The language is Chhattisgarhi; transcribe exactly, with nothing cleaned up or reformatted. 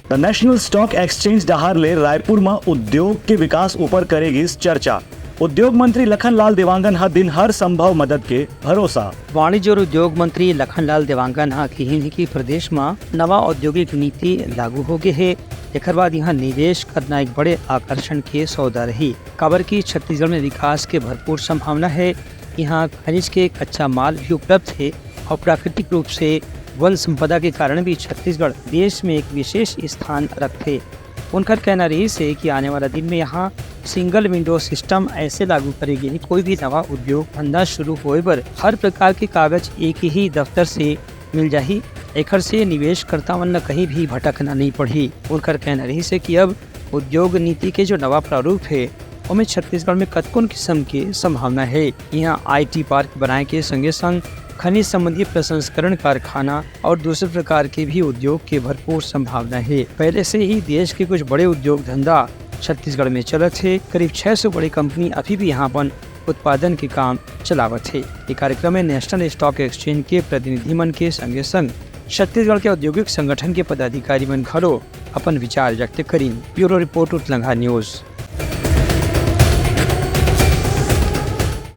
त नेशनल स्टॉक एक्सचेंज डहार ले रायपुर म उद्योग के विकास ऊपर करे गिस चर्चा। उद्योग मंत्री लखनलाल देवांगन ह दिन हर संभव मदद के भरोसा। वाणिज्य और उद्योग मंत्री लखनलाल देवांगन ह किहिन हे कि प्रदेश म नवा औद्योगिक नीति लागू हो गे हे, एखर बाद यहाँ निवेश करना एक बड़े आकर्षण के सौदा रही, काबर कि छत्तीसगढ़ में विकास के भरपूर संभावना है। यहाँ खनिज के कच्चा माल भी उपलब्ध है और प्राकृतिक रूप से वन संपदा के कारण भी छत्तीसगढ़ देश में एक विशेष स्थान रखथे। उनकर कहना रहिस हे कि आने वाला दिन में यहाँ सिंगल विंडो सिस्टम ऐसे लागू करे गे हे, कोई भी नवा उद्योग धंधा शुरू होए बर हर प्रकार के कागज एक ही दफ्तर से मिल जाही। एखर से निवेशकर्ता मन ल कहीं भी भटकना नहीं पड़ही। उनकर कहना रहिस हे कि अब उद्योग नीति के जो नवा प्रारूप हे, ओमे छत्तीसगढ़ में कतकोन किस्म के संभावना हे। यहाँ आईटी पार्क बनाए के संगे संग खनिज संबंधी प्रसंस्करण कारखाना और दूसरे प्रकार के भी उद्योग के भरपूर संभावना हे। पहले से ही देश के कुछ बड़े उद्योग धंधा छत्तीसगढ़ में चलत हे। करीब छह सौ बड़े कंपनी अभी भी यहाँ अपन उत्पादन के काम चलावत हे। ये कार्यक्रम में नेशनल स्टॉक एक्सचेंज के प्रतिनिधि मन के संगे संग छत्तीसगढ़ के औद्योगिक संगठन के पदाधिकारी मन घलो अपन विचार व्यक्त करिन। Bureau report, Utlangha news.